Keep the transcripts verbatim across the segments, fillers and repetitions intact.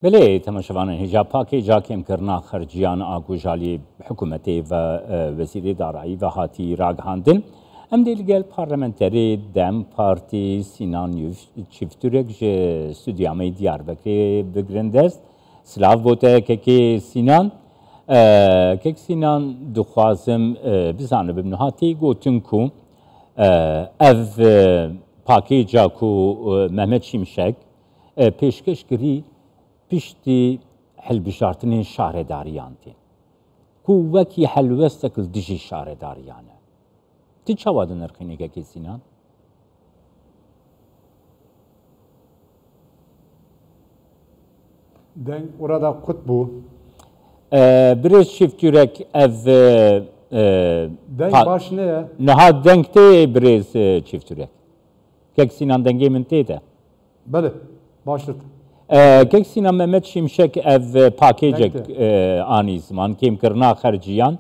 Belê, temaşevanên hêja, pakêca kêmkirina xerciyan a ku ji alî hikûmetê ve, e, Wezîrê Darayî ve hatî ragihandin. Em dê li gel parlamenterê dem Partî Sînan Yuf-, Çifturek ji stûdiya me yê Diyarbekirê bigirin dest. Silav bo te kekê Sînan. E, kek Sînan, dixwazim, e, bizanibim, niha tê gotin ku, e, ev, e, pakêca ku, e, Mehmet Şimşek, e, pêşkeş kirî, piştî hilbijartinên şaredariyan tên, ku wekî helwestek li dijî şaredariyan e. Tu çawa dinirxînî kekê Sînan? Deng orada qut bû. E, birêz Çifturek, ev, e, e, Deng pa- baş ne ye? Niha deng tê birêz, e, Çifturek. Kek Sînan, dengê min tê de. Belê, baş e. E, kek Sînan, Mehmet Şimşek ev pakêcek, Deng tê. E, anî ziman, kêmkirina xerciyan.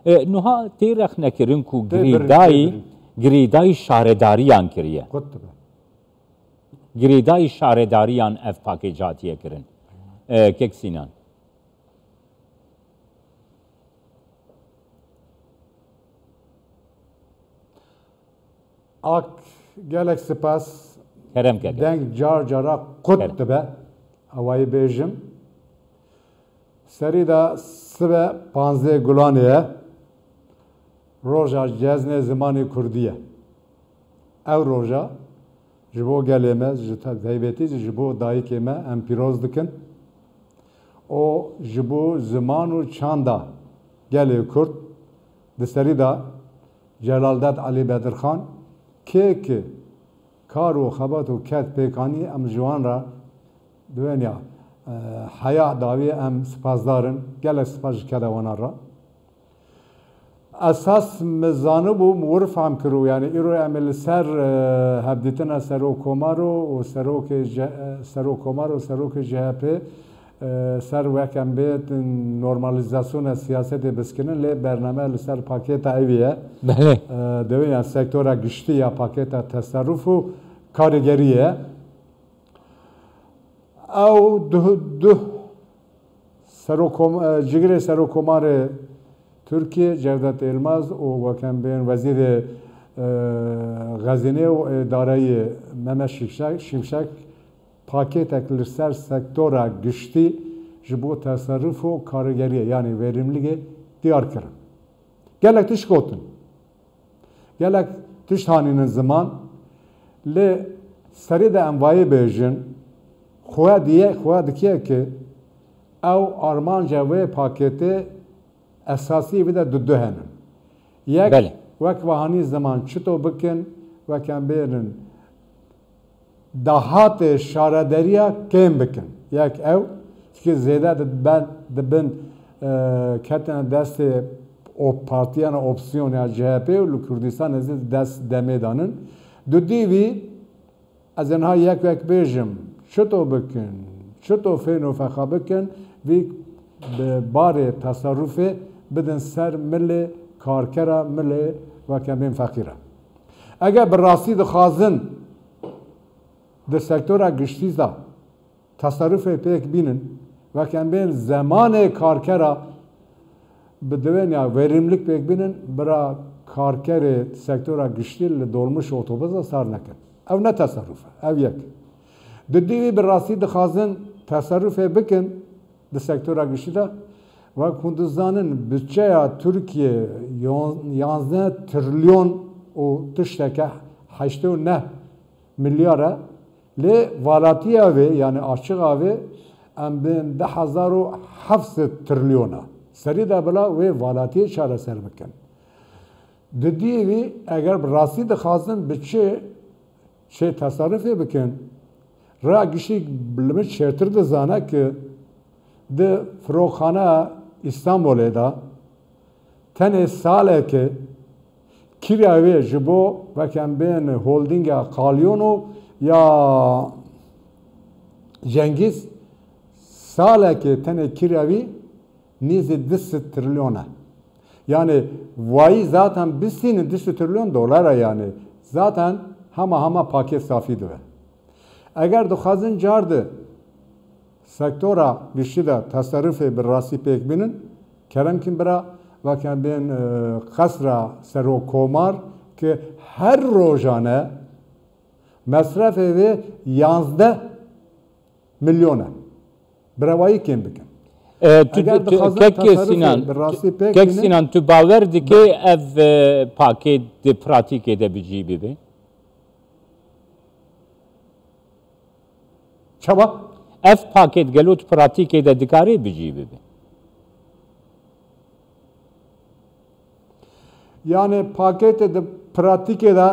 E, nuha tê rexnekirin ku Tê birî, girêdayî, tê birî. Girêdayî şaredariyan kiriye. Qut dibe. Girêdayî şaredariyan ev pakêc hatiye kirin. E, kek Sînan. Ak, gelek spas. Kerem ke. Deng car cara qut Kerem. Dibe. Awayî bêjim. Serî de sibe panzdeh Gulanê ye. Roja ceznê zimanê kurdî ye. Ew roja ji bo gelê me, ji te-, taybetî jî ji bo dayikê me em pîroz dikin. Û ji bo ziman û çanda gelê Kurd di serî de Celaldet Elî Bedirxan, kê ki kar û xebat û ked pêk anî, em ji wan re di wênya, e, heya dawî em spasdar in. Gelek spas ji keda wana re. Esas min zanibû, min wir fehm kiribû, yanî îro em ê li ser, e, hevdîtina Serokkomar û, û Serokê C-, e, Serokkomar û Serokê C H P, e, ser wek em bê normalîzasyona siyasetê biskinin, lê bername li ser pakêta evî ye. Belê. E, dewê ya sektora giştî ya pakêta teserruf û karîgerî ye. Ew duh, duh Serokom-, e, cigirê Serokkomarê Tirkiyê Cevdet Elmaz û wekembên Wezîrê, e, Xezînê û Êdareyê Mehmet Şimşek, Şimşek pakêtek li ser sektora giştî ji bo teserruf û karîgeriyê, yanî verimlîgê diyar kirin. Gelek tişt gotin. Gelek tişt hanînin ziman, lê serî de em vayê bêjin, xwe diye, xwe dikiye ki ew armanca wê pakêtê esasî vî de du du henin. Yek, Belê. Wek ve hanî ziman çito bikin, wek em bêrin dahatê şarederiya kêm bikin. Yek ew, çikî zêde di ben, di bin, e, ketine destê o partiyana opsiyon ya C H P û li Kurdistanê zî dest demê danin. Dudî vî, ez ê niha yek yek bêjim, çito bikin, çito fên û feqa bikin, vî bi barê teserrufê bidin ser milê karkera, milê wekemên feqîre. Eger bi rastî dixwazin di sektora giştî de teserrufê pêk bînin, wek em bên zemanê karkera bi diwên ya verimlik pêk bînin, bira karkerê sektora giştî li dolmuş û otobus de sar nekin. Ew ne teserruf e, ev yek. Di dî wî bi rastî dixwazin teserrufê bikin, di sektora giştî de. Wek hûn dizanin, budçeya Tirkiye yon-, yanzdeh trilyon û tişteke, heştê û neh milyar e. Lê valatiya vê, yanî açiqa vê, em bên du hezar û heft sed trilyon e. Serî de bila wê valatiyê çareser bikin. Di dî wî, eger bi rastî dixwazin bi çi çê teserrufê bikin, rêya giştî li min çêtir dizane ki di firoxaneya Îstanbulê de tenê salekê kirya wê ji bo, wek em bên, holdînga Kalyon û ya Cengîz, salekê tenê kirya wî nêzî du sed trilyon e. Yanî wayî zaten bistînin du sed trilyon dolar e yanî. Zaten hema hema pakêt safî dibe. Eger dixwazin car di Sektora giştî de teserrufê bi rastî pêk bînin, kerem kin bira, weke bên, e, qesra serokkomar ki her rojane mesrefê wê yanzdeh milyon e. Birewayî kêm bikin. E, tu, Eger tu, dixwazin kek teserrufê Sinan, bi rastî pêk kek bînin, Sinan, tu bawer dikê ev, e, pakêt di pratîkê de bi cî bibe? Çawa? Ev pakêt gelo di pratîkê de dikarê bi cî bibe? Yani pakêtê di pratîkê de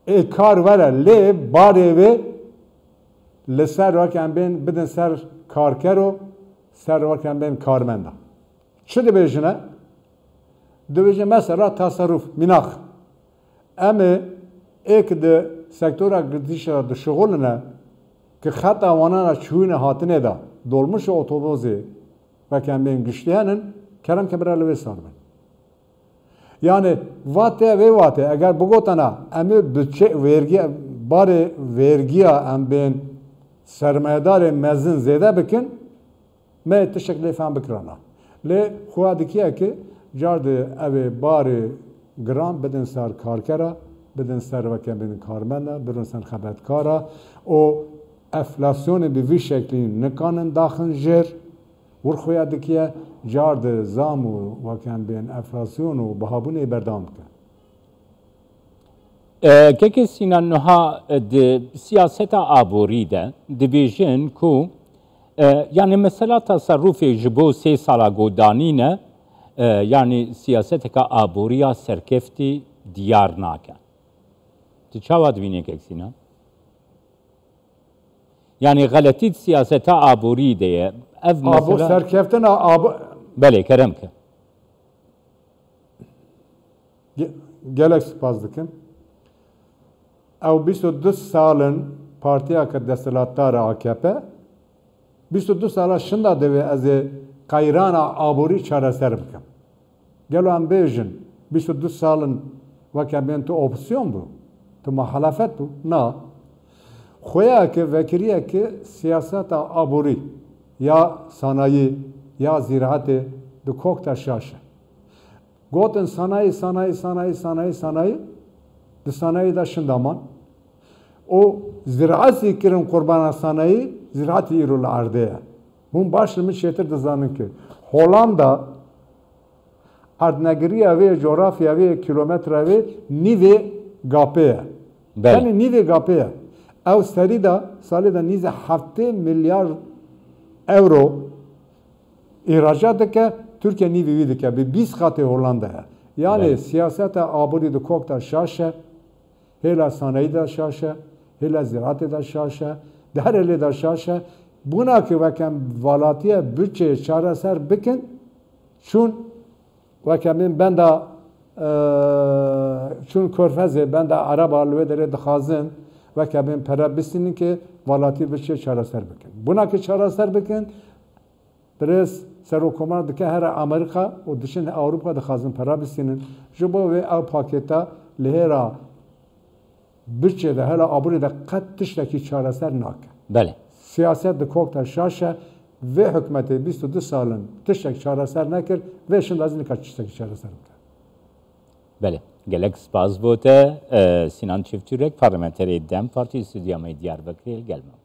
ê kar were, lê barê wê li ser wek em bên bidin ser karkero, ser wek em bên karmenda. Çi dibêjine? Dibêje mesela teserruf, mînax. Em ê êk di sektora girtîşa de dişixuline ki xeta wanan a çûyîne hatinê de dolmuş û otobozê weke em bên giştî henin, kerem ke bira li wê sar bin. Yani vate vê wate, eger bigotana em ê budçe, vergiya, barê vergiya em bên sermayedarê mezin zêde bikin, me tiştek lê fehm bikirana. Lê xwe dikiye ki car di ev ê barê giran bidin ser karkera, bidin ser weke bidin karmenda, bidin ser xebetkara û enflasyonê bi vî şeklî nikanin daxin jêr, wir xuya dikiye car di zam û weke em bên enflasyon û bihabûnê berdewam bike. E, kekê Sînan, niha, e, di siyaseta aborî de dibêjin ku, e, yani mesela teserrufê ji bo sê sala ku danîne, e, yani siyaseteka aborî ya serkeftî diyar nake. Tu çawa dibînî kek Sînan? Yani xeletî di siyaseta aborî de ye. Ev Abo-, mesela serkeftina abo- Belê, kerem ke. Ge-, gelek spas dikim. Ew bîst û du sal in partiya ke desthilatdar e A K P, bîst û du sala şinda divê ez ê qeyrana aborî çareser bikim. Gelo em bêjin, bîst û du sal in weke bên tu opozisyon bû, tu muhalefet bû? Na. Xuya ki vekiriye ki siyaseta aborî ya sanayî ya zîraetê di kok de şaş e. Gotin sanayî, sanayî, sanayî, sanayî, sanayî. Di sanayî de şinda man. Û ziraetî kirin qurbana sanayî, ziraetî îro li erdê ye. Hûn baş li min çêtir dizanin ki Holanda erdnegiriya wê, coğrafya wê, kilometre wê nîvê gapê ye. Belê. Tenê nîvê gapê ye. Ew serî de, salê de nîzê heftê milyar euro îhracat dike, Tirkiye nîvê wî dike, bi bîst qatê Hollandaya. Yani Belê. Siyaseta aborî di kok de şaş e, hêla sanayî de şaş e, hêla ziraetê de şaş e, di her hêlê de şaş e. Bûna ki weke em valatiye bütçeyê çareser bikin, çûn weke min benda, e, çûn Körfezê, benda Ereba li wê derê dixwazin weke min pere bistînin ki valatî bütçeyê çareser bikin. Bûna ki çareser bikin, Birêz Serokkomar dike here Amerîka û diçin Ewropa dixwazin pera bistînin. Ji bo wê ew pakêta li hêra birçê de, hela aborî de qet tiştekî çareser nake. Belê. Siyaset di kok de şaş e. Vê hikûmetê bîst û du sal in tiştek çareser nekir. Vê şinda zî nika tiştekî çareser bike. Belê. Gelek spas bo te. E, Sinan Çiftürek, parlamenterê DEM Partî, stûdyoya me Diyarbekirê li gel me.